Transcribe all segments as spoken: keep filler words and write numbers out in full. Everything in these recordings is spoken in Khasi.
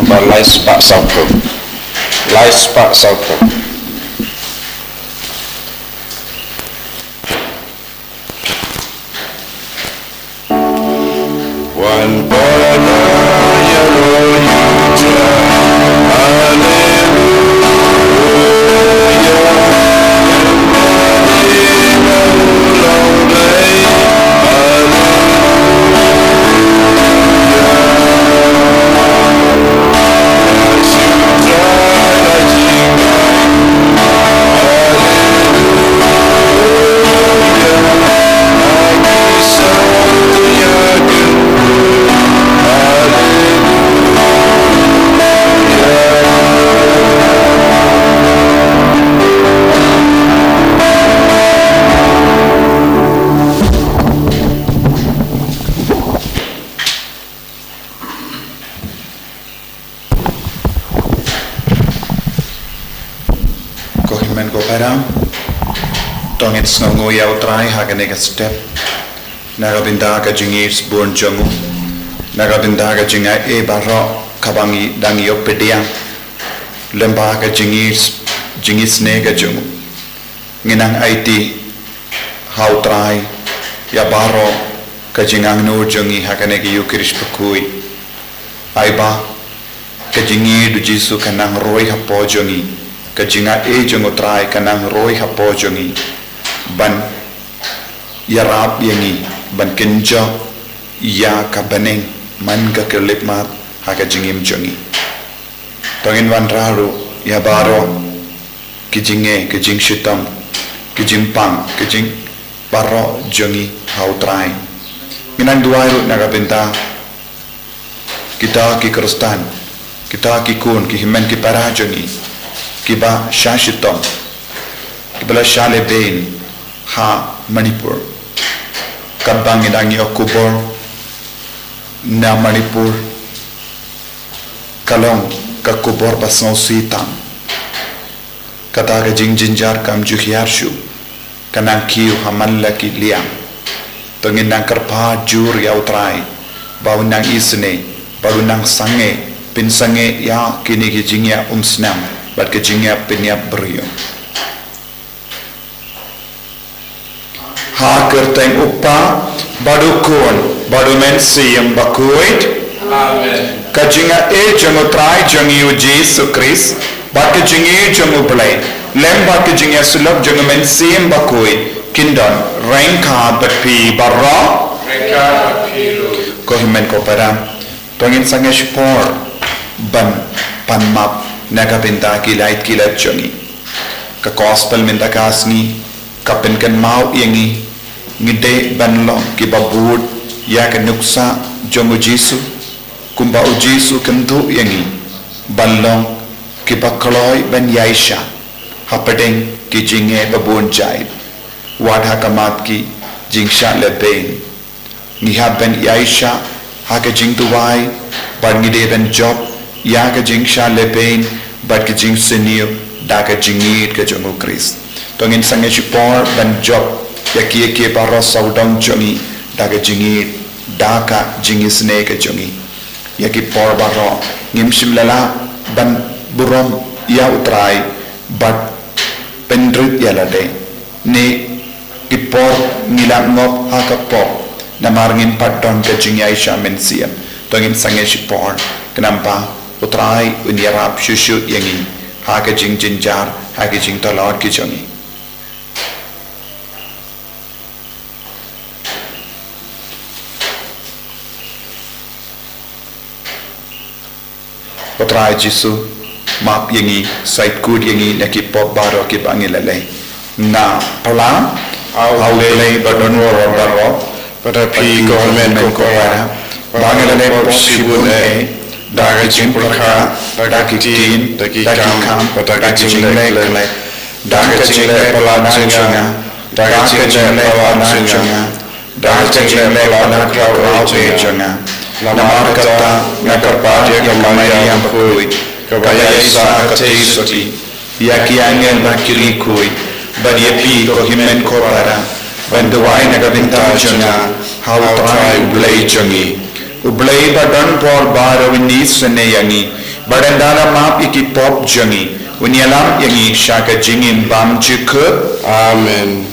Ba lai spah sawphew. Lai spah sawphew. Wan para ïa ro ïa u Trai. Haleluya. Ko hynmen ko para, to ngin sngewnguh ïa u Trai ha kane ka step. Na ka bynta ka jingïeit bun jong u, na ka bynta ka jingai baroh kaba ngi dang ïoh pdiang, lem bad ka jingïeit, jingisynei ka jong u. Ngi nang aiti ha u Trai ïa baroh ka jingangnud jong ngi ha kane ka Ïukharist bakhuid. Ai ba ka jingïeit u Jisu ka nang roi hapoh jong ngi, ka jingai jong u Trai ka nang roi hapoh jong ngi, ban ïarap ïa ngi, ban kynjoh ïa ka bneng man ka khyllipmat ha ka jingim jong ngi. To ngin wanrah ruh ïa baroh ki jingeh, ki jingshitom, ki jingpang, ki jing baroh jong ngi ha u Trai. Ngi nang duwai ruh na ka bynta kita ki Khristan, kita ki khun, ki hynmen ki para jong ngi, kiba shah shitom, kiba la shah lehbeiñ ha Manipur. Katba ngi dang ïoh khubor, na Manipur ka long ka khubor ba sngewsih tam. Kata ka jingjynjar kam ju hiar shuh, ka nang kiew ha man la ki liang. To ngin nang kyrpad jur ïa u Trai ba un nang isynei, ba un nang sangeh, pynsangeh ïa kine ki jingïaid umsnam bad ki jingïaid pynïap briew. Ha ka kyrteng u Kpa bad u Khun bad u Mynsiem Bakhuid. Amen. Ka jingai jong u Trai jong ngi u Jisu Khrist bad ka jingïeit jong u Blei lem bad ka jingïasyllok jong u Mynsiem Bakhuid kin don ryngkat bad phi baroh. Ryngkat bad phi ruh. Ko hynmen ko para, to ngin sangeh shipor ban pan map na ka bynta ki lait ki lait jong ngi. Ka gospel mynta ka sngi ka pynkynmaw ïa ngi, ngi dei ban long kiba bud ïa ka nuksa jong u Jisu, kumba u Jisu kyntu ïa ngi ban long kiba kloi ban ïaishah hapdeng ki jingeh babun jait, wat ha khmat ki jingshah lehbeiñ. Ngi hap ban ïaishah ha ka jingduwai, bad ngi dei ban jop ïa ka jingshah lehbeiñ bad ka jingsniew da ka jingïeit ka jong u Khrist. To ngin sangeh shipor ban jop ïa ki, ïa ki baroh sawdong jong ngi da ka jingïeit, da ka jingisynei ka jong ngi. Ïa ki por baroh ngim shym la lah ban burom ïa u Trai bad pynrit ïa lade. Ne ki por ngi la ngop ha ka pop namar ngim pat don ka jingïaishah mynsiem. To ngin sangeh shipor khnang ba u Trai un ïarap shuh shuh ïa ngi ha ka jingjynjar, ha ka jingtlot ka jong ngi. Ko Trai Jisu, map ïa ngi, shait kut ïa ngi na ki pop baroh kiba ngi la leh. Nga pla ha u Blei ba don bor baroh, bad ha phi ko hynmen ko para, ba nga la leh pop shibun eh, da ka jingpyrkhat, da ki ktien, da ki kam, bad da ka jingleh khleh, da ka jingleh palat jong nga, da ka jingleh palat jong nga, da ka jingleh palat ka khlaw jong nga. Namar kata nga kyrpad ïa ka Maria bakhuid, kaba ïaishah ha ka theisotti, ïa ki angel bad ki riewkhuid, bad ïa phi ko hynmen ko para, ban duwai na ka bynta jong nga ha u Trai u Blei jong ngi. U Blei ba don bor baroh un isynei ïa ngi, Bad un da map ïa ki pop jong ngi, un ïalam ïa ngi sha ka jingim bymjukut. Amen.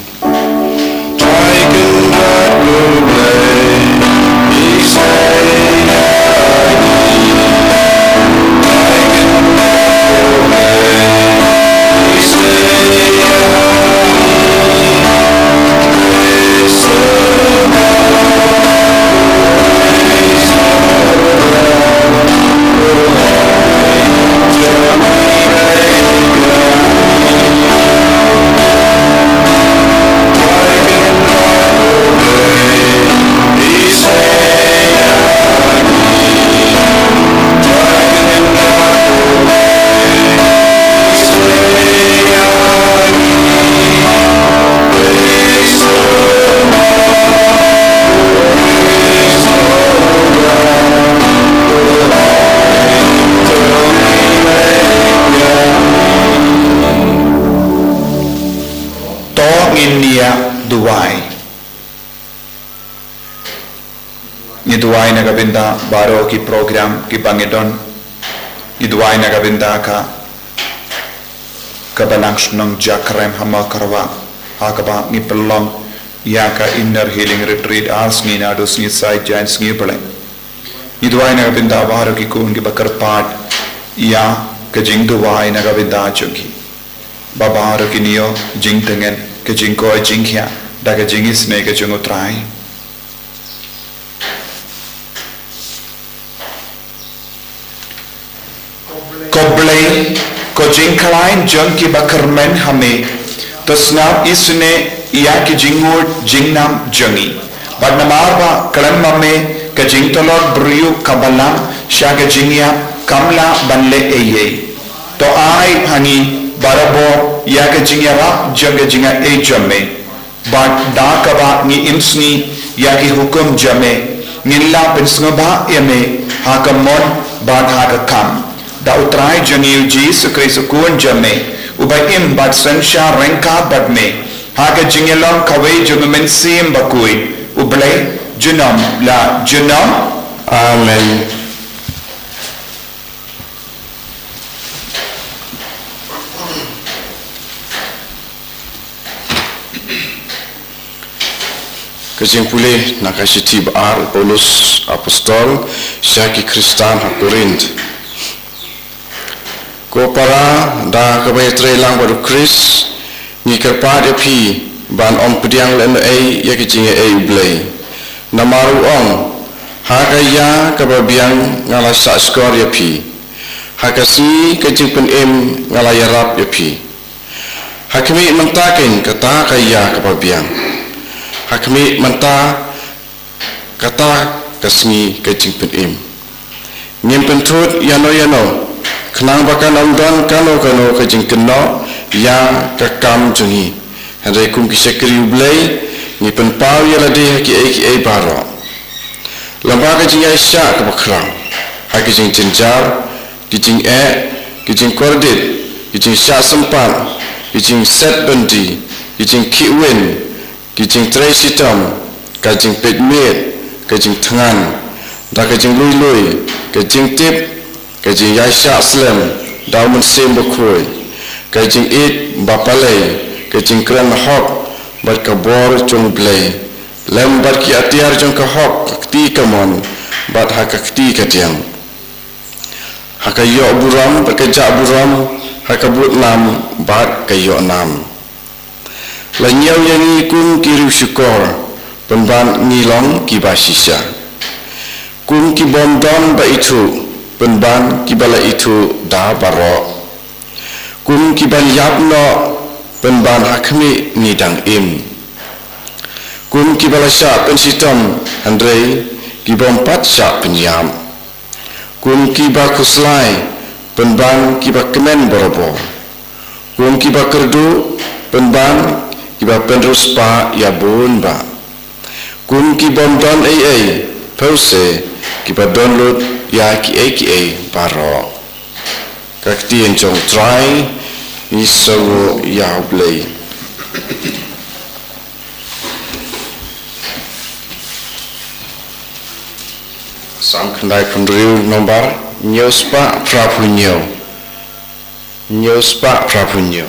To ngin ïa duwai. Ngi duwai na ka bynta baroh ki program kiba ngi don. Ngi duwai na ka bynta ka, ka Balang Shnong Jakrem ha Mawkyrwat, ha kaba ngi pynlong ïa ka Inner Healing Retreat ar sngi naduh sngi Saitjaiñ Sngi Blei. Ngi duwai na ka bynta baroh ki khun kiba kyrpad ïa ka jingduwai na ka bynta jong ki. Ba baroh kin ïoh jingtngen, ka jingkoit jingkhiah da ka jingisynei ka jong U Trai. Ko Blei, ko jingkhlaiñ jong kiba kyrmen ha me, to sngap isynei ïa ki jingngud jingnam jong ngi. Bad namar ba khlem ma me ka jingtlot briew ka balang sha ka jingïap kam lah ban leh ei ei. To ai ha ngi barabor ïa ka jingïarap jong ka jingaiei jong me. Bad da kaba ngi im sngi ïa ki hukum jong me, ngin lah pynsngewbha ïa me ha ka mon bad ha ka kam. Da U Trai jong ngi U Jisu Khrist U Khun jong me, uba im bad synshar ryngkat bad me ha ka jingïalong kawei jong U Mynsiem Bakhuid, U Blei junom la junom. Amen. Ka jingpule na ka shithi ba ar Paulus Apostol sha ki Khristan ha Korinth. Ko para, da kaba ïatreilang bad U Khrist, ngi kyrpad ïa phi ban ym pdiang lehnohei ïa ka jingaiei U Blei. Namar u ong, ha ka ïa kaba biang nga la shahshkor ïa phi, ha ka sngi ka jingpynim nga la ïarap ïa phi. Ha khmih mynta keiñ kata ka ïa kaba biang. Ha khmih mynta kata ka sngi ka jingpynim. Ngim pynthut ïano ïano, khnang ba kan ym don kano kano ka jingkynnoh ïa ka kam jong ngi. Hynrei kum ki shakri U Blei, ngi pynpaw ïa lade ha kiei kiei baroh. Lyngba ka jingïaishah kaba khraw, ha ki jingjynjar, ki jingeh, ki jingkordit, ki jingshah sympat, ki jingset byndi, ki jingkhih win, ki jingtrei shitom, ka jingpeit miet, ka jingthngan, da ka jinglui lui, ka jingtip, ka jingïaishah slem da U Mynsiem Bakhuid, ka jingïeit ba palei, ka jingkren hok, bad ka bor jong U Blei, lem bad ki atiar jong ka hok, ka kti kamon, bad ha ka kti kadiang. Ha ka ïoh burom bad ka jah burom, ha ka bud nam bad ka ïoh nam. La ñiew ïa ngi kum ki riewshukor, pynban ngi long kiba shisha. Kum ki bym don ba ithuh, pynban kiba la ithuh da baroh. Kum ki ban ïap noh, pynban ha khmih ngi dang im. Kum kiba la shah pynshitom, hynrei ki bym pat shah pynïap. Kum kiba khuslai, pynban kiba kmen barabor. Kum kiba kyrduh, pynban kiba pynriewspah ïa bun bah. Kum ki bym don ei ei, pynban kiba don lut ïa kiei kiei baroh. Ka ktien jong U Trai. Ngi sngewnguh ïa U Blei. Sa Psalm khyndai phew hynriew nombar, hynñiew spah phra phew hynñiew. Hynñiew spah phra phew hynñiew.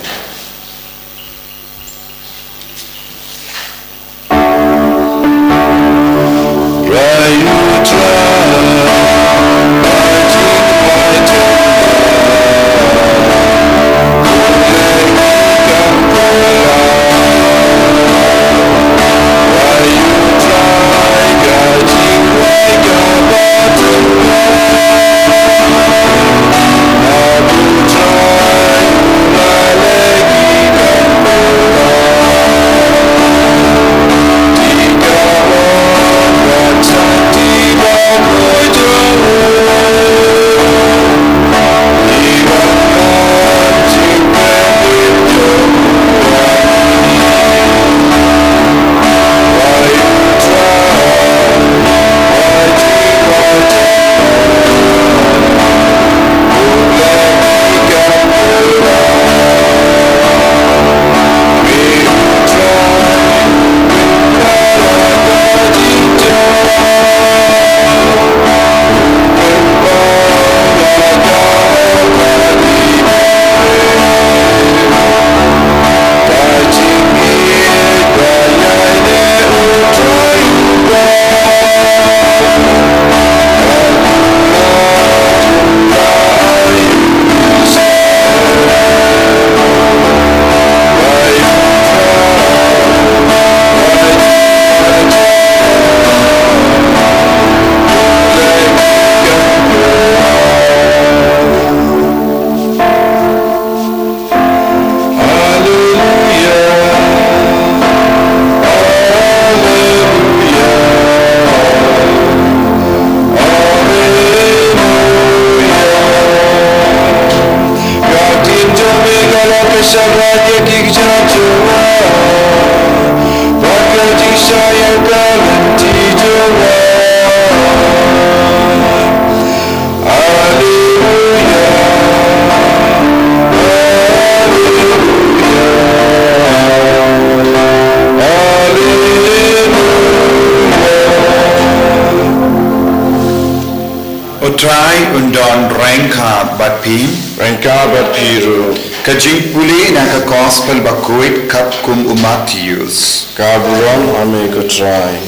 U Trai un don ryngkat bad phi. Ryngkat bad phi ruh. Ka jingpule na ka Gospel bakhuid katkum u Mathaios. Ka burom ha me ko Trai.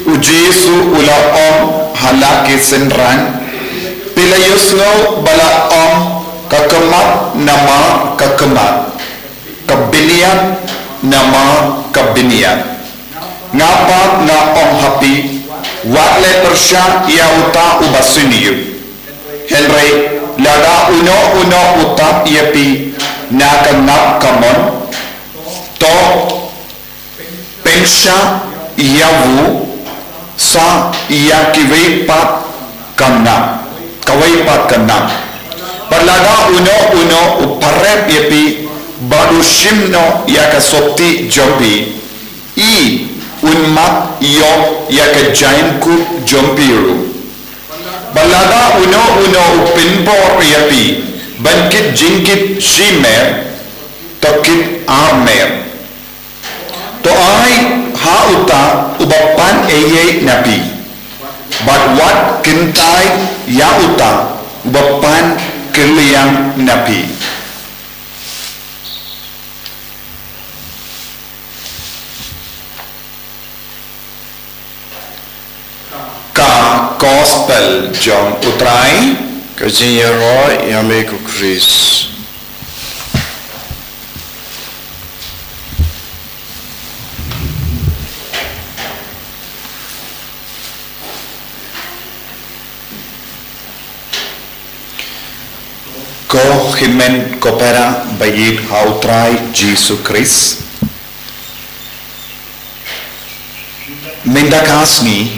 U Jisu u la ong ha la ki synran, phi la ïohsngew ba la ong, ka khmat namar ka khmat, ka bniat namar ka bniat. Nga pat nga ong ha phi, wat leh pyrshah ïa uta uba synñiuh. Hynrei lada uno uno u tap ïa phi na ka ngap ka mon, to pynshah ïa u sa ïa kiwei pat ka nam, kawei pat ka nam. Bad lada uno uno u parep ïa phi bad u shim noh ïa ka sotti jong phi, i un mat ïoh ïa ka jaiñkup jong phi ruh. Bad lada uno uno u pynbor ïa phi ban kit jingkit shimer, to kit armer. To ai ha uta uba pan eiei na phi, bad wat kyntait ïa uta uba pan kylliang na phi. Ka Gospel jong U Trai. Ka jingïaroh ïa me ko Khrist. Ko hynmen ko para ba ïeit ha U Trai Jisu Khrist. Mynta ka sngi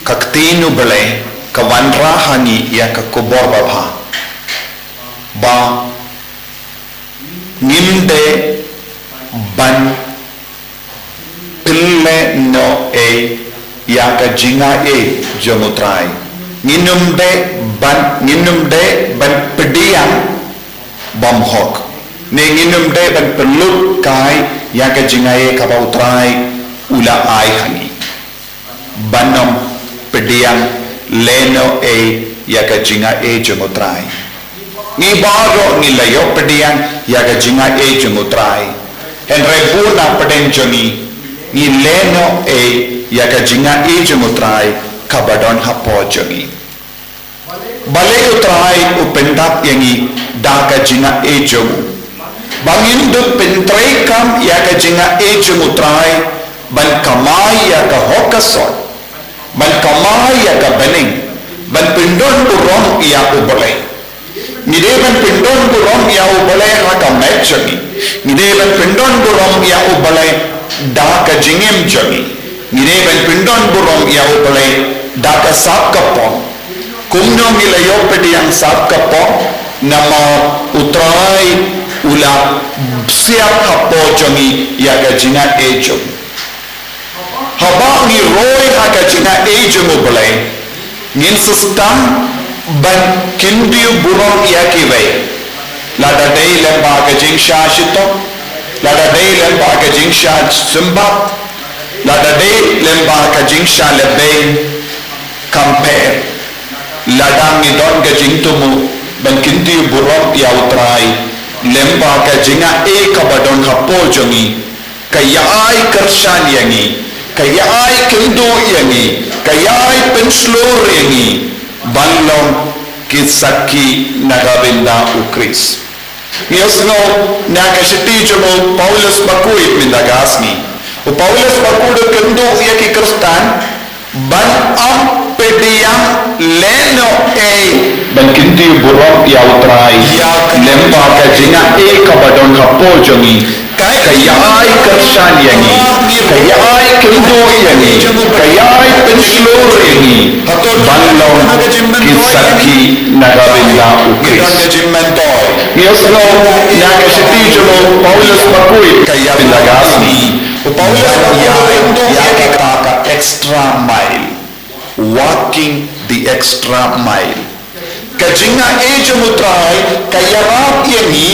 ka ktien U Blei ka wanrah ha ngi ïa ka khubor babha ba ngim dei ban pynlehnohei ïa ka jingaiei jong U Trai. Ngin ym dei ban, ngin ym dei ban pdiang bymhok, ne ngin ym dei ban pynlut kai ïa ka jingaiei kaba U Trai u la ai ha ngi. Ban ym pdiang lehnohei ïa ka jingaiei jong U Trai. Ngi baroh ngi la ïoh pdiang ïa ka jingaiei jong U Trai. Hynrei bun na pdeng jong ngi, ngi lehnohei ïa ka jingaiei jong U Trai kaba don hapoh jong ngi. Balei U Trai u pyndap ïa ngi da ka jingaiei jong u? Ba ngin dup pyntreikam ïa ka jingaiei jong U Trai, ban kamai ïa ka hok ka sot, ban kamai ïa ka bneng, ban pyndonburom ïa U Blei. Ngi dei ban pyndonburom ïa U Blei ha ka met jong ngi. Ngi dei ban pyndonburom ïa U Blei da ka jingim jong ngi. Ngi dei ban pyndonburom ïa U Blei da ka sap ka pop. Kumno ngi la ïoh pdiang sap ka pop? Namar U Trai u la siap hapoh jong ngi ïa ka jingaiei jong u. Haba ngi roi ha ka jingaiei jong U Blei, ngin sa sdang ban kyndiaw burom ïa kiwei. Lada dei lyngba ka jingshah shitom, lada dei lyngba ka jingshah symbai, lada dei lyngba ka jingshah lehbeiñ, kam pher. Lada ngi don ka jingthmu ban kyndiaw burom ïa U Trai lyngba ka jingaiei kaba don hapoh jong ngi, ka ïai kyrshan ïa ngi, ka ïai kynduh ïa ngi, ka ïai pynshlur ïa ngi ban long ki sakhi na ka bynta U Khrist. Ngi ïohsngew na ka shithi jong u Paulus bakhuid mynta ka sngi. U Paulus bakhuid u kynduh ïa ki Khristan ban ym pdiang lehnohei, ban kyndiaw burom ïa U Trai lyngba ka jingaiei kaba don hapoh jong ngi, ka ïai kyrshan ïa ngi, ka ïai kynduh ïa ngi, ka ïai pynshlur ïa ngi ban long ki sakhi na ka bynta U Khrist. Ngi ïohsngew na ka shithi jong u Paulus bakhuid mynta ka sngi. U Paulus bakhuid u kynduh ïa kata ka extra mile. Walking the extra mile. Ka jingaiei jong U Trai ka ïarap ïa ngi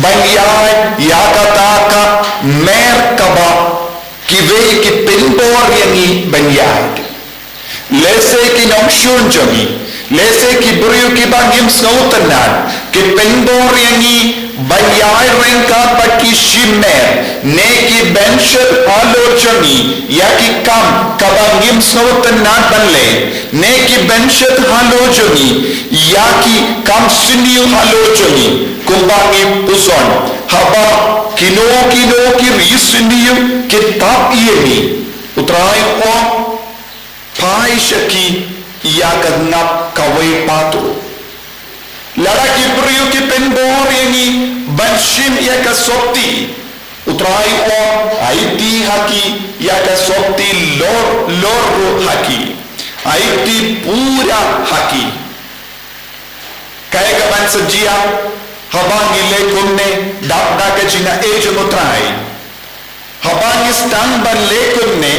ban ïaid ïa kata ka mer kaba kiwei ki pynbor ïa ngi ban ïaid. Lehse ki nongshun jong ngi, lehse ki briew kiba ngim sngewtynnad, ki pynbor ïa ngi ban ïaid ryngkat bad ki shimer, ne ki bynshit halor jong ngi ïa ki kam kaba ngim sngewtynnad ban leh, ne ki bynshit halor jong ngi ïa ki kam sniew halor jong ngi, kumba ngi pyrshang. Haba kino kino ki ri sniew ki tap ïa ngi, U Trai u ong, phai sha ki ïa ka ngap kawei pat ruh. Lada ki briew ki pynbor ïa ngi ban shim ïa ka sopti, U Trai u ong, aiti ha ki ïa ka sopti lor lor ruh ha ki. Aiti pura ha ki. Kaei kaban sa jia haba ngi leh kumne, dap da ka jingaiei jong U Trai? Haba ngi sdang ban leh kumne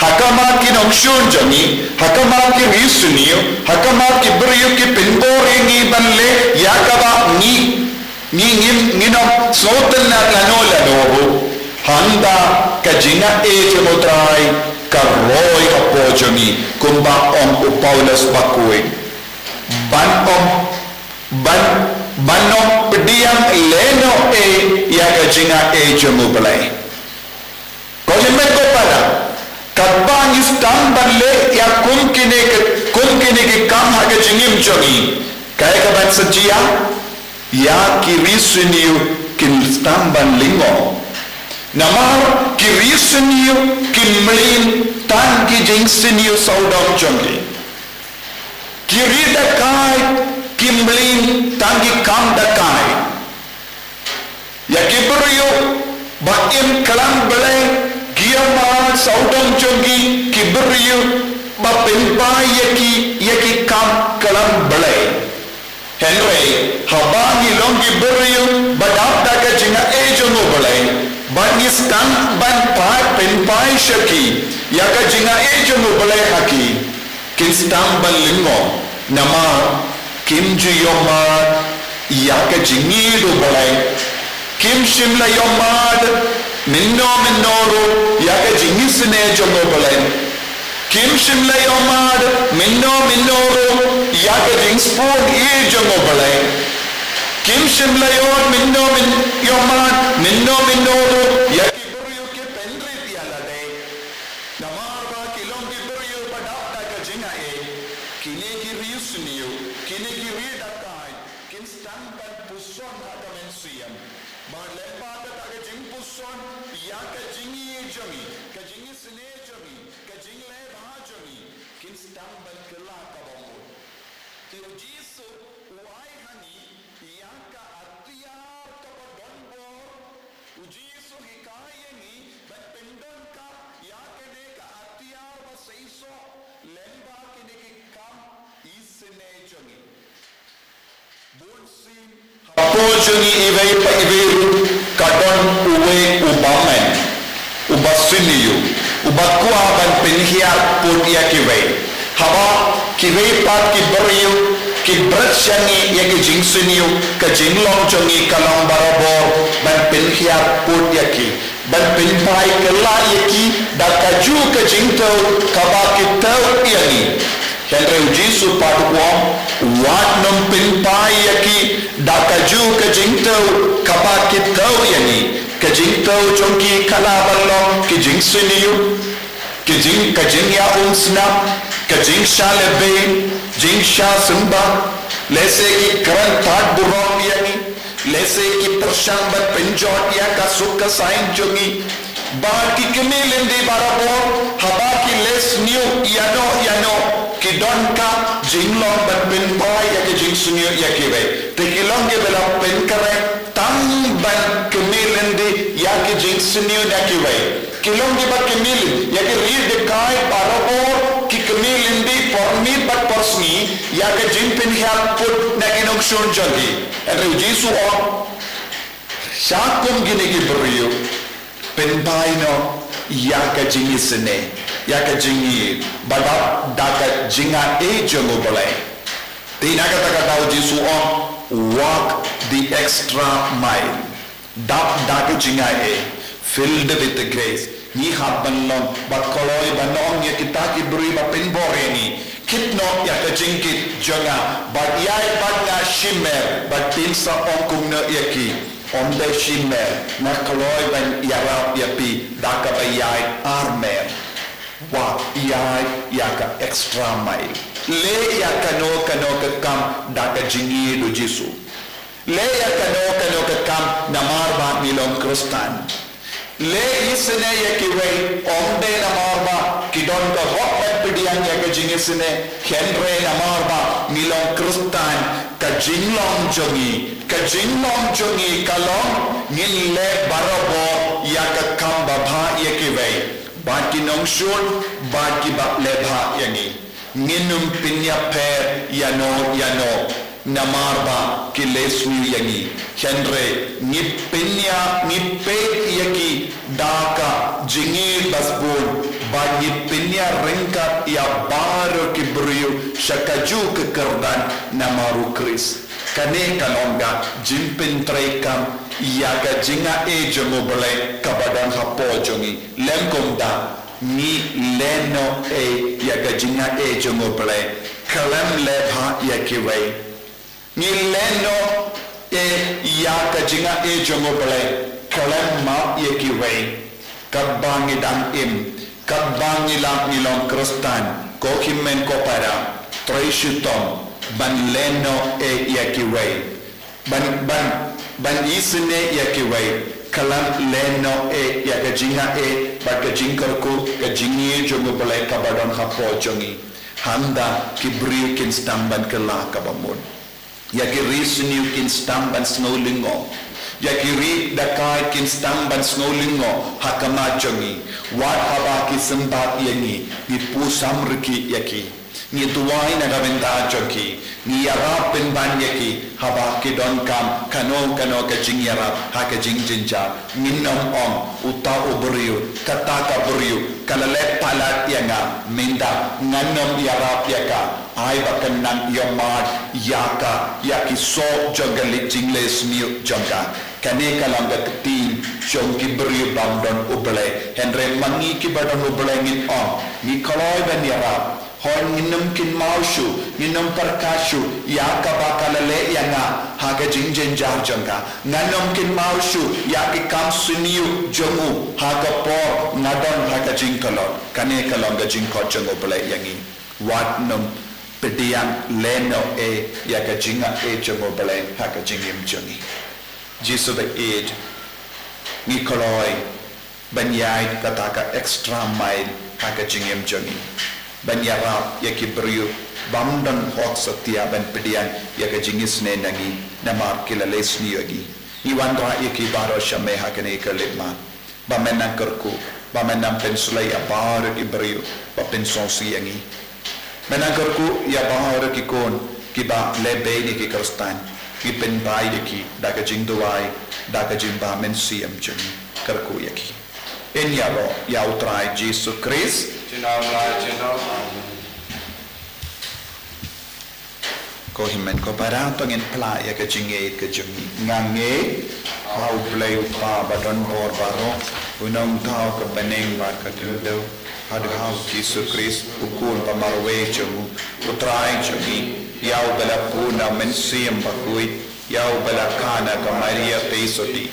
ha khmat ki nongshun jong ngi, ha khmat ki ri sniew, ha khmat ki briew ki pynbor ïa ngi ban leh ïa kaba ngi, ngi ngim, ngim sngewtynnad lano lano ruh, hangta ka jingaiei jong U Trai ka roi hapoh jong ngi, kumba ong u Paulus bakhuid. Ban ym, ban, ban ym pdiang lehnohei ïa ka jingaiei jong U Blei. Ko jingmut ko para, katba ngi sdang ban leh ïa kum kine ki, kum kine ki kam ha ka jingim jong ngi, kaei kaban sa jia? Ïa ki ri sniew kin sdang ban lyngngoh. Namar ki ri sniew kin mlien tang ki jingsniew sawdong jong ki. Ki ri dakai ki mlien tang ki kam dakai. Ïa ki briew ba im klam Blei, ki ïamad sawdong jong ki, ki briew ba pynpaw ïa ki ïa ki kam klam Blei. Hynrei haba ngi long ki briew ba dap da ka jingaiei jong U Blei, ba ngi sdang ban pynpaw sha ki ïa ka jingaiei jong U Blei ha ki, kin sdang ban lyngngoh, namar kim ju ïohmad ïa ka jingïeit U Blei. Kim shym la ïohmad mynno mynno ruh ïa ka jingisynei jong U Blei. Kim shym la ïohmad mynno mynno ruh ïa ka jingsbun ïa jong U Blei. Kim shym la ïoh mynno mynno ïohmad mynno mynno ruh ïa ki briew ki pynrit ïa lade. Namar ba ki long ki briew ba dap da ka jingaiei. Kine ki riewsniew, kine ki riewdakaid, kin sdang ban puson ha ka mynsiem. Bad lyngba kata ka jingpuson ïa ka jingïeit jong ngi, ka jingisynei jong ngi, ka jingleh bha jong ngi, kin sdang ban kylla kaba mut. Te U Jisu u ai ha ngi ïa ka atiar kaba don bor. U Jisu u hikai ïa ngi ban pyndonkam ïa kane ka atiar ba seisoh lyngba kine ki kam isynei jong ngi. Bun sien hapoh jong ngi iwei pa iwei ruh ka don uwei u bymman, u basniew, u bakwah ban pynhiar put ïa kiwei. Haba kiwei pat ki briew ki bret sha ngi ïa ki jingsniew, ka jinglong jong ngi ka long barabor ban pynhiar put ïa ki, ban pynphai kylla ïa ki da kajuh ka jingthew kaba ki thew ïa ngi. Hynrei U Jisu pat u ong, wat nym pynphai ïa ki da kajuh ka jingthew kaba ki thew ïa ngi. Ka jingthew jong ki ka lah ban long ki jingsniew, ki jing, ka jingïaumsnam, ka jingshah lehbeiñ, jingshah symbai, lehse ki kren pat burom ïa ngi, lehse ki pyrshang ban pynjot ïa ka suk ka saiñ jong ngi. Bad ki kmie lynti barabor, haba ki leh sniew ïano ïano, ki donkam jinglong ban pynphai ïa ka jingsniew ïa kiwei. Te ki long kiba la pynkhreh tang ban kmie lynti ïa ki jingsniew na kiwei. Ki long kiba kmie lynti ïa ki riewdakaid barabor, ki kmie lynti por miet bad por sngi ïa ka jingpynhiar put na ki nongshun jong ki. Hynrei U Jisu u ong, sha kum kine ki briew, pynphai noh ïa ka jingisynei, ïa ka jingïeit ba dap da ka jingaiei jong U Blei. Te na kata ka daw U Jisu u ong, walk the extra mile. Dap da ka jingaiei, filled with the grace. Ngi hap ban long ba kloi ban ong ïa kita ki briew ba pynbor ïa ngi, kit noh ïa ka jingkit jong nga, bad ïaid bad nga shimer, bad phin sa ong kumno ïa ki, ym dei shimer, nga kloi ban ïarap ïa phi da kaba ïaid armer. Wat ïaid ïa ka extra mile. Leh ïa kano kano ka kam da ka jingïeit U Jisu. Leh ïa kano kano ka kam namar ba ngi long Khristan. Leh isynei ïa kiwei, ym dei namar ba ki don ka hok ban pdiang ïa ka jingisynei, hynrei namar ba ngi long Khristan, ka jinglong jong ngi, ka jinglong jong ngi ka long ngin leh barabor ïa ka kam babha ïa kiwei, bad ki nongshun, bad kiba leh bha ïa ngi. Ngin ym pynïapher ïano ïano namar ba ki leh sniew ïa ngi, hynrei ngi pynïa, ngi peit ïa ki da ka jingïeit ba sbun, bad ngi pynïa ryngkat ïa baroh ki briew sha kajuh ka kyrdan namar U Khrist. Kane ka long ka jingpyntreikam ïa ka jingaiei jong U Blei kaba don hapoh jong ngi. Lem kumta, ngi leh noh ei ïa ka jingaiei jong U Blei, khlem leh bha ïa kiwei. Ngi leh noh ei ïa ka jingaiei jong U Blei, khlem map ïa kiwei. Katba ngi dang im, katba ngi lah ngi long Khristan, ko hynmen ko para, trei shitom ban leh noh ei ïa kiwei. Ban, ban, ban isynei ïa kiwei, khlem leh noh ei ïa ka jingaiei bad ka jingkyrkhu, ka jingïeit jong U Blei kaba don hapoh jong ngi. Hangta ki briew kin sdang ban kylla kaba mut. Ïa ki riewsniew kin sdang ban sngew lyngngoh. Ïa ki riewdakaid kin sdang ban sngew lyngngoh ha khmat jong ngi. Wat haba ki symbat ïa ngi, ngi pyrshang rkhie ïa ki. Ngi duwai na ka bynta jong ki, ngi ïarap pynban ïa ki, haba ki donkam kano kano ka jingïarap ha ka jingjynjar. Ngin ym ong, uta u briew, kata ka briew ka la leh palat ïa nga, mynta ngan ym ïarap ïa ka. Ai ba kan nang ïohmad ïa ka, ïa ki soh jong ka leh jingleh sniew jong ka. Kane ka long ka ktien jong ki briew bym don U Blei. Hynrei ma ngi kiba don U Blei ngin ong, ngi kloi ban ïarap. Hooid, ngin ym kynmaw shuh, ngin ym pyrkhat shuh ïa kaba ka la leh ïa nga ha ka jingjynjar jong ka. Ngan ym kynmaw shuh ïa ki kam syndon jong u ha ka por nga don ha ka jingtlot. Kane ka long ka jingkhot jong U Blei ïa ngi. Wat nym pdiang lehnoh ei ïa ka jingaiei jong U Blei ha ka jingim jong ngi. Jisu ba ïeit, ngi kloi ban ïaid kata ka extra mile ha ka jingim jong ngi, ban ïarap ïa ki briew bym don hok satia ban pdiang ïa ka jingisynei na ngi, namar ki la leh sniew ïa ngi. Ngi wanrah ïa ki baroh sha me ha kane ka leit mat, ba men nang kyrkhu, ba men nang pynsleh ïa baroh ki briew ba pynsngewsih ïa ngi. Men nang kyrkhu ïa baroh ki khun kiba leh beiñ ïa ki Khristan. Ngi pynbeit ïa ki da ka jingduwai, da ka jingbym mynsiem jong ngi. Kyrkhu ïa ki. Ngin ïaroh ïa U Trai Jisu Khrist. Junom la junom. Amen. Ko hynmen ko para, to ngin phla ïa ka jingngeit ka jong ngi. Nga ngeit ha U Blei U Kpa ba don bor baroh, u nongthaw ka bneng bad ka khyndew, haduh ha U Jisu Khrist, u Khun ba marwei jong u, U Trai jong ngi, ïa uba la pun da U Mynsiem Bakhuid, ïa uba la kha na ka Maria Theisotti,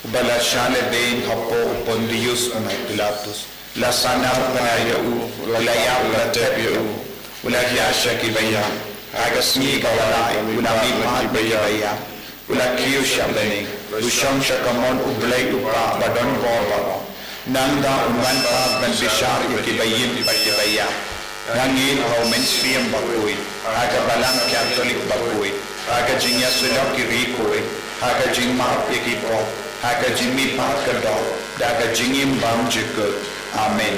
uba la shah lehbeiñ hapoh u Pontius u Pilatus. La sahnarphna ïa u, u la ïap, u la tep ïa u, u la hiar sha kiba ïap, ha ka sngi kaba lai u la mihpat na kiba ïap, u la kiew sha bneng, u shong sha kamon U Blei U Kpa ba don bor baroh. Nangta un wan pat ban bishar ïa kiba im bad kiba ïap. Nga ngeit ha U Mynsiem Bakhuid, ha ka Balang Katholik bakhuid, ha ka jingïasyllok ki riewkhuid, ha ka jingmap ïa ki pop, ha ka jingmihpat ka doh, da ka jingim bymjukut. Amen.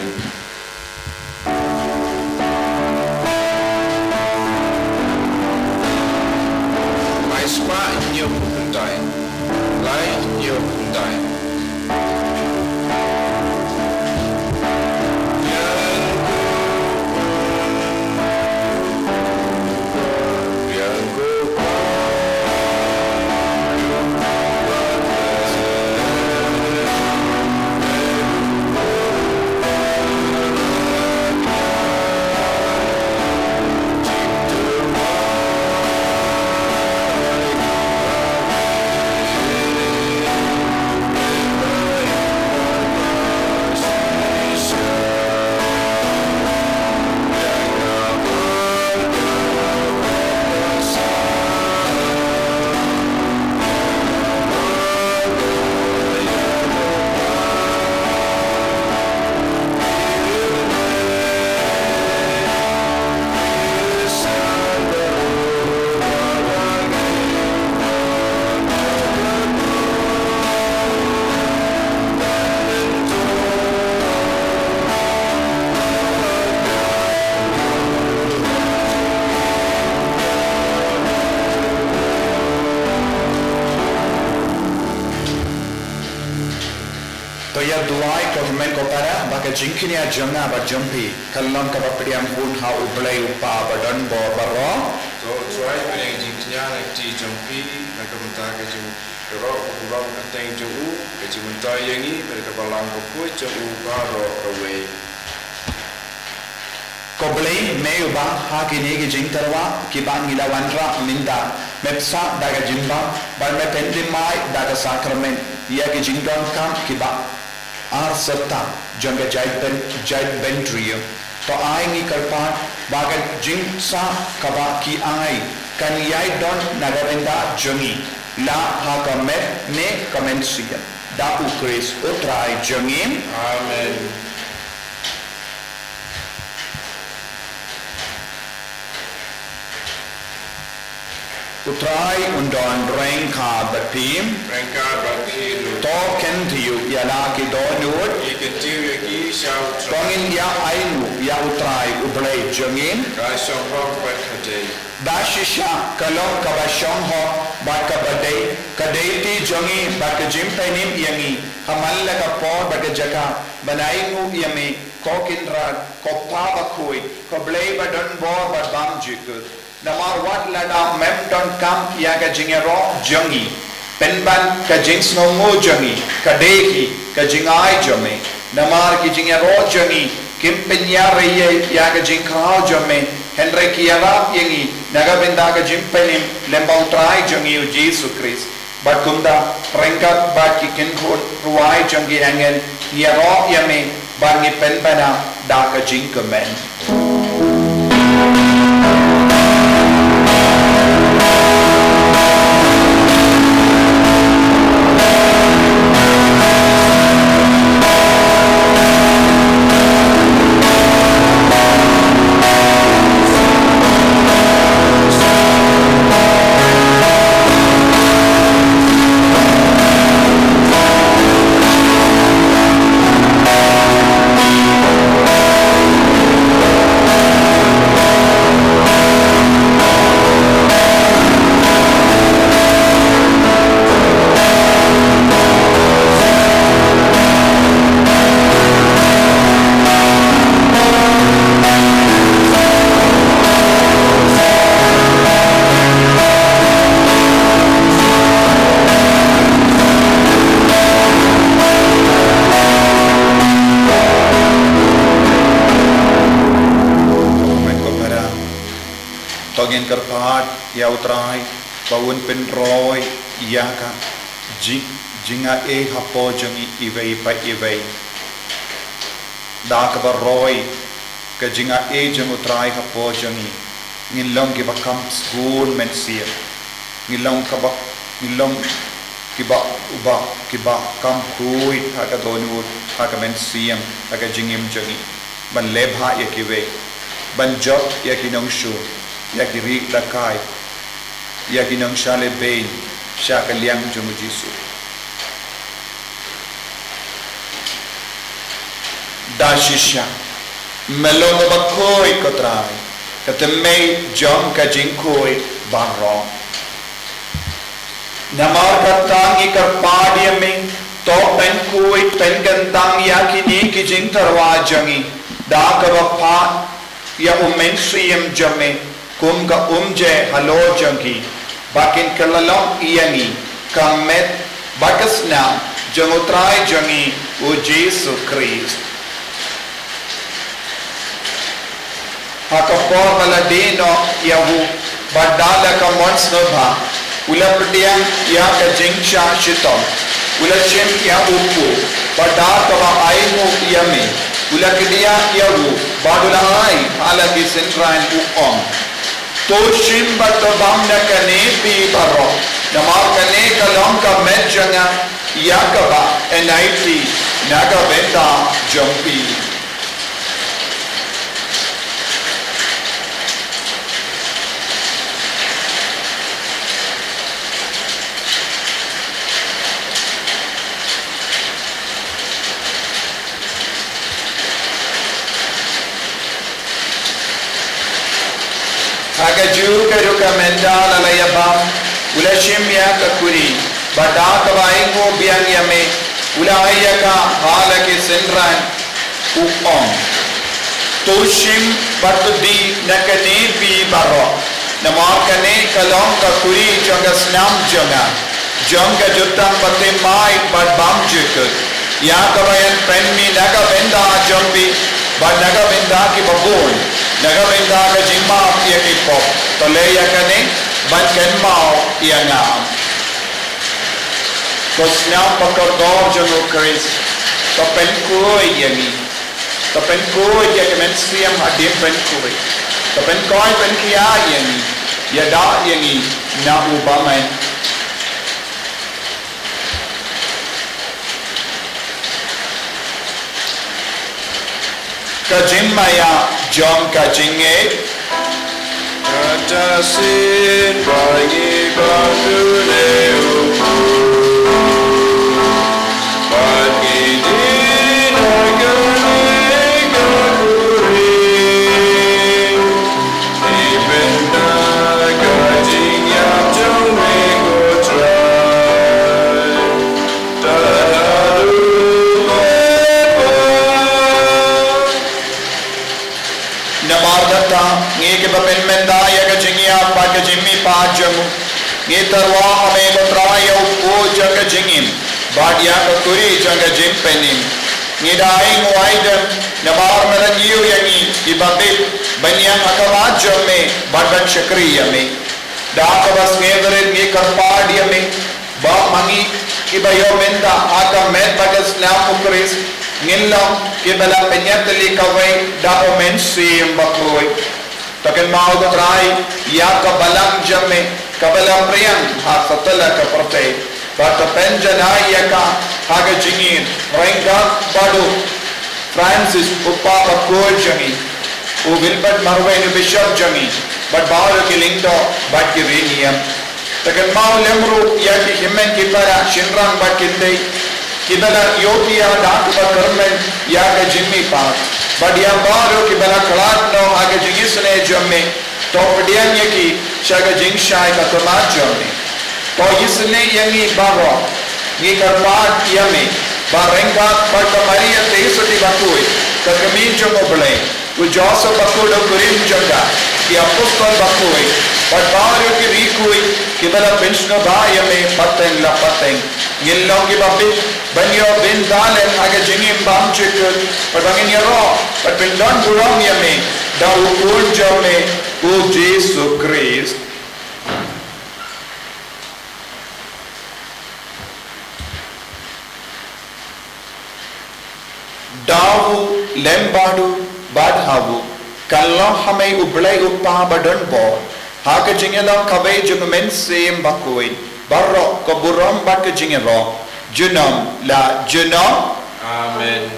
Lai spah hynñiew phew khyndai. Lai hynñiew khyndai. To ïa duwai ko hynmen ko para, ba ka jingkñia jong nga bad jong phi kan long kaba pdiang hun ha U Blei U Kpa ba don bor baroh. To U Trai pdiang jingkñia na ka kti jong phi, na ka bynta ka jingïaroh ka burom kyrteng jong u, ka jingmyntoi ïa ngi bad ka Balang bakhuid jong u baroh kawei. Ko Blei, me uba ha kine ki jingtyrwa kiba ngi la wanrah mynta me pynshah da ka jingbam bad me pynthymmai da ka sakramen ïa ki jingdonkam kiba ar syrta jong ka jaitbyn, jaitbynriew. To ai ngi kyrpad ba ka jingshah kaba ki ai kan ïai don na ka bynta jong ngi, la ha ka met ne ka mynsiem, da U Khrist U Trai jong ngi. Amen. U Trai un don ryngkat bad phi. Ryngkat bad phi ruh. To kyntiew ïa la ki dohnud. Ngi kyntiew ïa ki sha U Trai. To ngin ïa ainguh ïa U Trai U Blei jong ngi. Ka shong bha bad ka dei. Ba shisha ka long kaba shong hok bad kaba dei ka dei ti jong ngi bad ka jingpynim ïa ngi ha man la ka por bad ka jaka ban ainguh ïa me, ko Kynrad, ko Pa bakhuid, ko Blei ba don bor bad bymjukut. Namar wat lada mem donkam ïa ka jingïaroh jong ngi, Pynban ka jingsngewnguh jong ngi ka dei hi ka jingai jong me. Namar ki jingïaroh jong ngi kim pynïarap ïa ka jingkhraw jong me, hynrei ki ïarap ïa ngi na ka bynta ka jingpynim lem bad U Trai jong ngi U Jisu Khrist. Bad kumta, ryngkat bad ki kynhun rwai jong ki angel, ngi ïaroh ïa me bad ngi pynbna da ka jingkmen. To ngin kyrpad ïa U Trai ba un pynroi ïa ka jing, jingaiei hapoh jong ngi iwei pa iwei. Da kaba roi ka jingaiei jong U Trai hapoh jong ngi, ngin long kiba kham sngewbha mynsiem. Ngin long kaba, ngin long kiba, uba, kiba kham khuid ha ka dohnud, ha ka mynsiem, ha ka jingim jong ngi. Ban leh bha ïa kiwei, ban jop ïa ki nongshun, ïa ki riewlehkai, ïa ki nongshah lehbeiñ sha ka liang jong U Jisu. Da shisha me long kaba khuid, ko Trai, ka tymmen jong ka jingkhuid baroh. Namar kata ngi kyrpad ïa me, to pynkhuid pynkyntang ïa kine ki jingtyrwa jong ngi da kaba phah ïa U Mynsiem jong me kum ka umjai halor jong ki, ba kin kylla long ïa ngi ka met bad ka snam jong U Trai jong ngi U Jisu Khrist. Ha ka por ba la die noh ïa u, bad da la ka mon sngewbha u la pdiang ïa ka jingshah shitom, u la shim ïa u kpu, bad da kaba ainguh ïa me u la kdiah ïa u, bad u la ai ha la ki synran, u ong: To shim bad to bam na kane phi baroh, namar kane ka long ka met jong nga, ïa kaba yn aiti na ka bynta jong phi. Ha kajuh ka rukom, ynda la la ïa bam, u la shim ïa ka khuri, bad da kaba ainguh biang ïa me, u la ai ïa ka ha la ki synran, u ong: To shim bad to die na kane phi baroh, namar kane ka long ka khuri jong ka snam jong nga, jong ka jutang bathymmai bad bymjukut, ïa kaba yn pynmih na ka bynta jong phi bad na ka bynta kiba bun, na ka bynta ka jingmap ïa ki pop. To leh ïa kane ban kynmaw ïa nga. Ko snam ba kordor jong U Khrist, to pynkhuid ïa ngi. To pynkhuid ïa ka mynsiem hadien pynkhuid. To pynkhuid pynkhiah ïa ngi. Ïada ïa ngi na u bymman. Ka jingmaïa jong ka jingngeit. Kata shisien ba ngi bam pule u kpu, bad ngi die na kane ka khuri, na bynta ka jingïap jong me, ko Trai. Namar kata, ngi kiba pynmynta ïa ka jingïap bad ka jingmihpat jong u, Ngi tyrwa ha me ko Trai ïa u kpu jong ka jingim bad ïa ka kuri jong ka jingpynim. Ngi da ïeng wai dem namar me la ñiew ïa ngi kiba bit ban ïeng ha khmat jong me bad ban shakri ïa me. Da kaba sngewrit ngi kyrpad ïa me ba ma ngi kiba ïoh mynta ha ka met bad ka snam u Khrist, ngin long kiba la pynïatylli kawei da u Mynsiem Bakhuid. To kynmaw ko Trai ïa ka balang jong me kaba la pdiang ha satlak ka pyrthei, bad to pynjanai ïa ka ha ka jingïeit ryngkat bad u Francis u Papa bakhuid jong ngi, u Wilbert Marwein u Bishop jong ngi, bad baroh ki lyngdoh bad ki riewniam. To kynmaw lem ruh ïa ki hynmen ki para shynrang bad kynthei kiba la ïohi ïa da kaba kyrmen ïa ka jingmihpat, bad ïa baroh kiba la khlad noh ha ka jingisynei jong me. To pdiang ïa ki sha ka jingshai ka khmat jong me. To isynei ïa ngi baroh. Ngi kyrpad ïa me ba ryngkat bad ka Maria Theisotti bakhuid, ka kmie jong U Blei, u Joseph bakhuid u kurim jong ka, ki apostol bakhuid, bad baroh ki riewkhuid kiba la pynsngewbha ïa me pateng la pateng, ngin long kiba bit ban ïoh bynta lem ha ka jingim bymjukut, bad ba ngin ïaroh bad pyndonburom ïa me da u Khun jong me, u Jisu Khrist. Da u lem bad u, bad ha u, kan long ha me U Blei U Kpa badonbor, ha ka jingïalong kawei jong U Mynsiem Bakhuid, baroh ka burom bad ka jingïaroh, junom la junom. Amen.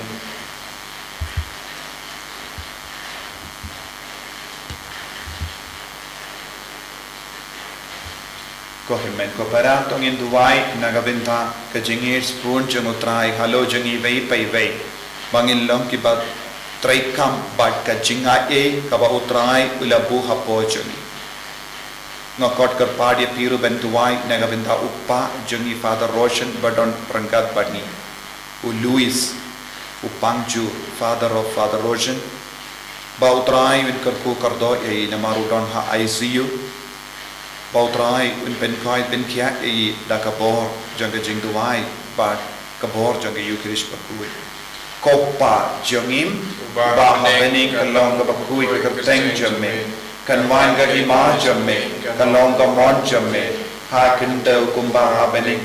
Ko hynmen ko para, to ngin duwai na ka bynta ka jingïeit sbun jong U Trai halor jong ngi iwei pa iwei, ba ngin long kiba treikam bad ka jingaiei kaba U Trai u la buh hapoh jong ngi. Nga khot kyrpad ïa phi ruh ban duwai na ka bynta u kpa jong ngi Father Roshan ba don ryngkat bad ngi, u Louis, u pangju, father of Father Roshan, ba U Trai un kyrkhu kyrdoh ïa i namar u don ha I C U. Ba U Trai un pynkhuid pynkhiah ïa i da ka bor jong ka jingduwai bad ka bor jong ka Eukharist bakhuid. Ko Pa jong ngi uba ha bneng, ka long kaba khuid ka kyrteng jong me. Kan wan ka hima jong me, ka long ka mon jong me ha khyndew kumba ha bneng.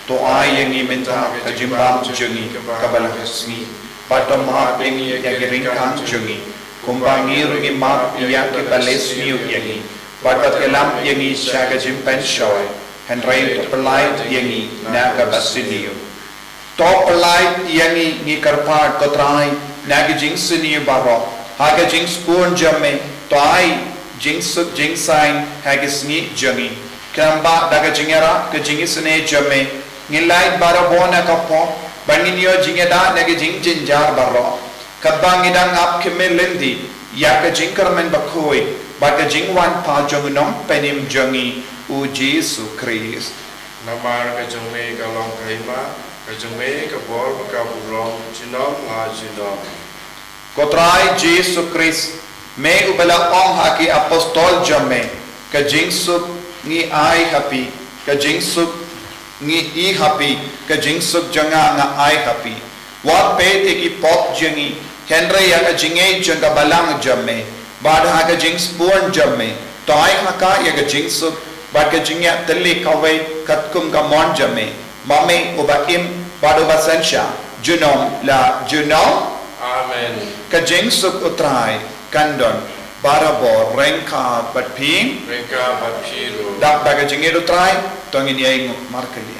To ai ïa ngi mynta ka jingbam jong ngi kaba la ka sngi, bad to map ïa ngi ïa ki ryngkang jong ngi, kumba ngi ruh ngi map ïa kiba leh sniew ïa ngi, bad wat ïalam ïa ngi sha ka jingpynshoi, hynrei to pyllait ïa ngi na kaba sniew. To pyllait ïa ngi, ngi kyrpad ko Trai, na ki jingsniew baroh, ha ka jingsbun jong me, to ai jingsuk jingsaiñ ha ki sngi jong ngi. Khnang ba da ka jingïarap ka jingisynei jong me, ngin lait barabor na ka pop, bad ngin ïoh jingïada na ki jingjynjar baroh, katba ngi dang ap khmih lynti ïa ka jingkyrmen bakhuid bad ka jingwan pat jong u Nongpynim jong ngi, u Jisu Khrist. Namar ka jong me ka long ka hima, ka jong me ka bor bad ka burom, junom la junom. Ko Trai Jisu Khrist, me uba la ong ha ki apostol jong me, ka jingsuk ngi ai ha phi, ka jingsuk ngi ai ha phi, ka jingsuk jong nga nga ai ha phi. Wat peit ïa ki pop jong ngi, hynrei ïa ka jingngeit jong ka balang jong me, bad ha ka jingsbun jong me, to ai ha ka ïa ka jingsuk bad ka jingïatylli kawei katkum ka mon jong me, ma me uba im bad uba synshar, junom la junom. Amen. Ka jingsuk U Trai kan don barabor ryngkat bad phi. Ryngkat bad phi ruh. Dap da ka jingïeit U Trai, to ngin ïainguh markylliang.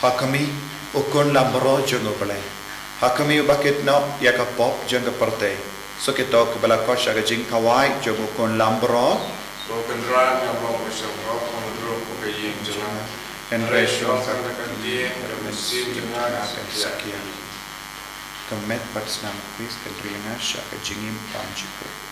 Ha khmih, u Khun Lambaroh jong U Blei. Ha khmih uba kit noh ïa ka pop jong ka pyrthei. Soh kito kiba la koit sha ka jingkhawai jong u Khun Lambaroh. Ko Kynrad, nga ong ba sngewbha ong ruh ba ka ïing jong nga. Hynrei shuh ka ktien ka mynsiem jong nga kan sakhia. Ka met bad snam Khrist kan ri ïa nga sha ka jingim bymjukut.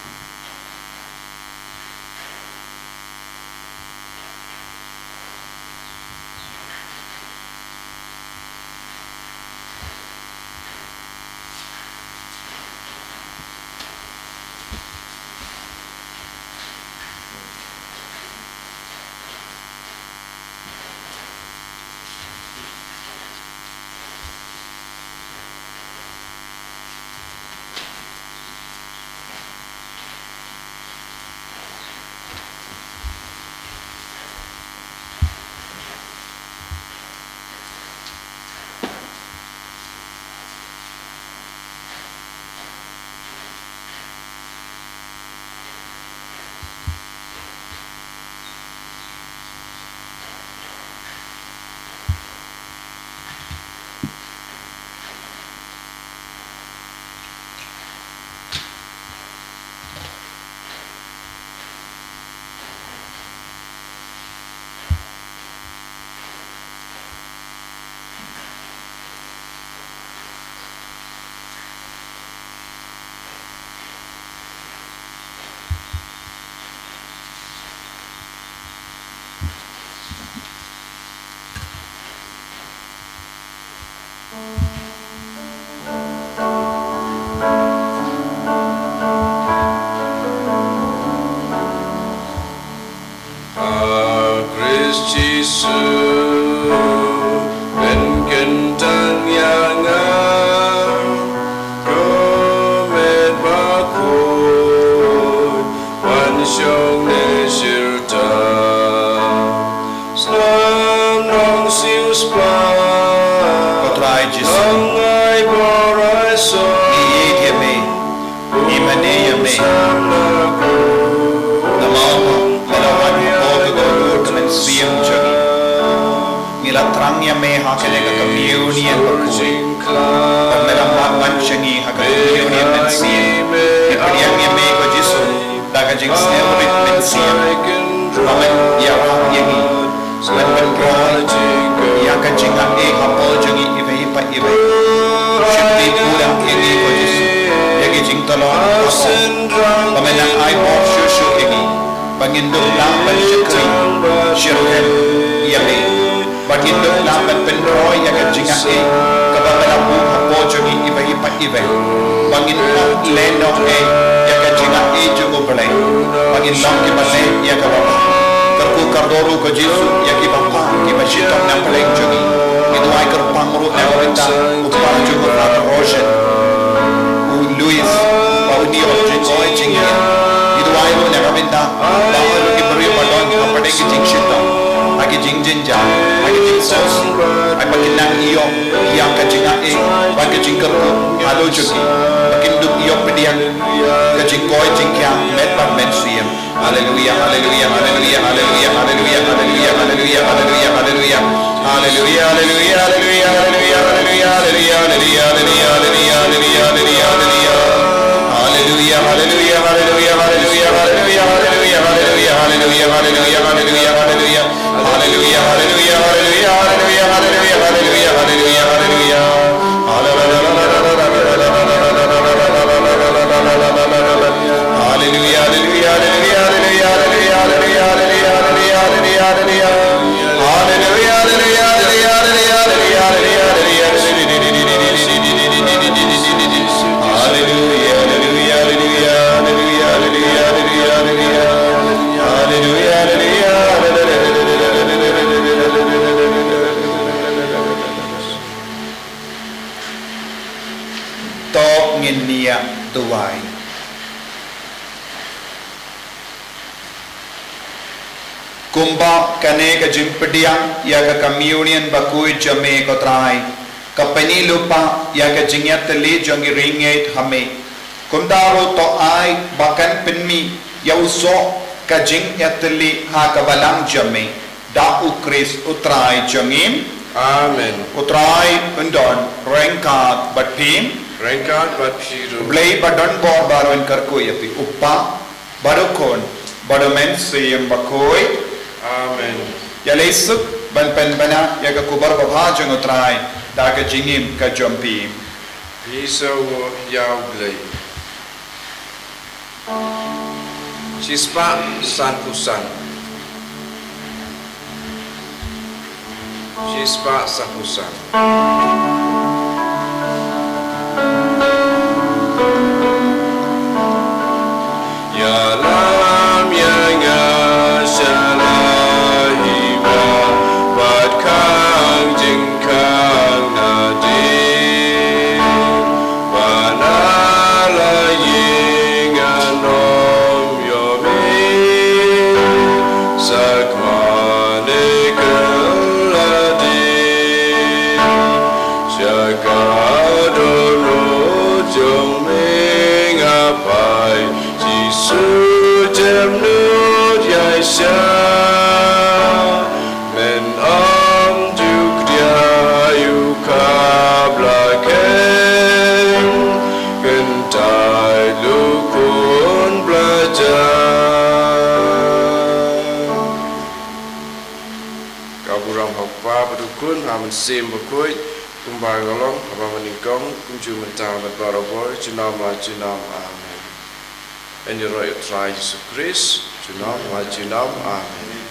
Ha Khrist Jisu, pynkyntang ïa nga, ko met bakhuid, wan shong ne shirta. Snam nong siewspah, ko Trai Jisu, nong ai bor ai sor, ngi ïeit ïa me. Ngi mane ïa me. Namar ba me la wan hapoh ka kyrkhu ka mynsiem jong ngi. Ngi la thrang ïa me ha kane ka communion bakhuid. Bad me la mad ban sha ngi ha ka communion mynsiem. Ngi pdiang ïa me ko Jisu da ka jingsngewrit mynsiem. Ba men ïarap ïa ngi. Ban pynroi ïa ka jingaiei hapoh jong ngi iwei pa iwei. Sheptieng pura ïa ngi ko Jisu ïa ki jingtylli hapoh. Ba men nang ai bor shuh shuh ïa ngi. Ba ngin dup lah ban shakri shitrhem ïa me. Ba ngin dup lah ban pynroi ïa ka jingaiei kaba me la buh hapoh jong ngi iwei pa iwei. Ba ngin ym leh noh ei ïa ka jingaiei jong U Blei. Ba ngin long kiba leh ïa kaba bha. Kyrkhu kyrdoh ruh ko Jisu ïa ki bapha kiba shitom na pdeng jong ngi. Ngi duwai kyrpang ruh na ka bynta u kpa jong u Father Roshan, u Louis, ba une u jingkoi jingkhiah. Ngi duwai ruh na ka bynta baroh ki briew ba don ha pdeng ki jingshitom, ha ki jingjynjar, ha ki jingsngewsih, ai ba kin nang ïoh ïa ka jingaiei bad ka jingkyrkhu halor jong ki, ba kin dup ïoh pdiang ka jingkoi jingkhiah met bad mynsiem. Haleluia, haleluia, haleluia, haleluia, haleluia, haleluia, haleluia, haleluia, haleluia. Haleluia, haleluia, haleluia, haleluia, haleluia, haleluia, haleluia, haleluia, haleluia, haleluia, haleluia. Haleluia, haleluia, haleluia, haleluia, haleluia, haleluia, haleluia, haleluia, haleluia, haleluia, haleluia. Haleluia, haleluia, haleluia, haleluia, haleluia, haleluia, haleluia. Haleluia, haleluia, haleluia, haleluia, haleluia, haleluia, haleluia, haleluia. Haleluia, haleluia, haleluia, haleluia, haleluia, haleluia, haleluia. Haleluia, haleluia, haleluia, haleluia, haleluia, haleluia. Haleluia, haleluia, haleluia. To ngin ïa duwai. Kumba kane ka jingpdiang ïa ka communion bakhuid jong me ko Trai ka pynïoh lypa ïa ka jingïatylli jong ki riewngeit ha me, kumta ruh to ai ba kan pynmih ïa u soh ka jingïatylli ha ka balang jong me da U Khrist U Trai jong ngi. Amen. U Trai un don ryngkat bad phi. Ryngkat bad phi ruh. U Blei badonbor baroh un kyrkhu ïa phi, u Kpa, bad u Khun, bad u Mynsiem Bakhuid. Amen. Ïaleh suk ban pynbna ïa ka khubor babha jong u Trai da ka jingim ka jong phi. Ngi sngewnguh ïa u Blei. Shispah sanphew san. Shispah sanphew san. Ïalam ïa nga sha la hi ba, bad khang jingkhang na ding, ba na la ïing anom ïomi, sa khmih ne ka la ding. Sha ka dohnud jong me nga phai, Jisu jem nud ïaishah. Men ym ju khdiah ïa u khap la kheiñ, kyntait la u khun blai jai. Ka burom ha u Kpa bad u Khun, ha u Mynsiem Bakhuid, kumba ka long haba mynnyngkong, kumjuh mynta bad barabor, junom la junom. Amen. Yn ïaroh ïa u Trai Jisu Khrist, junom la junom. Amen.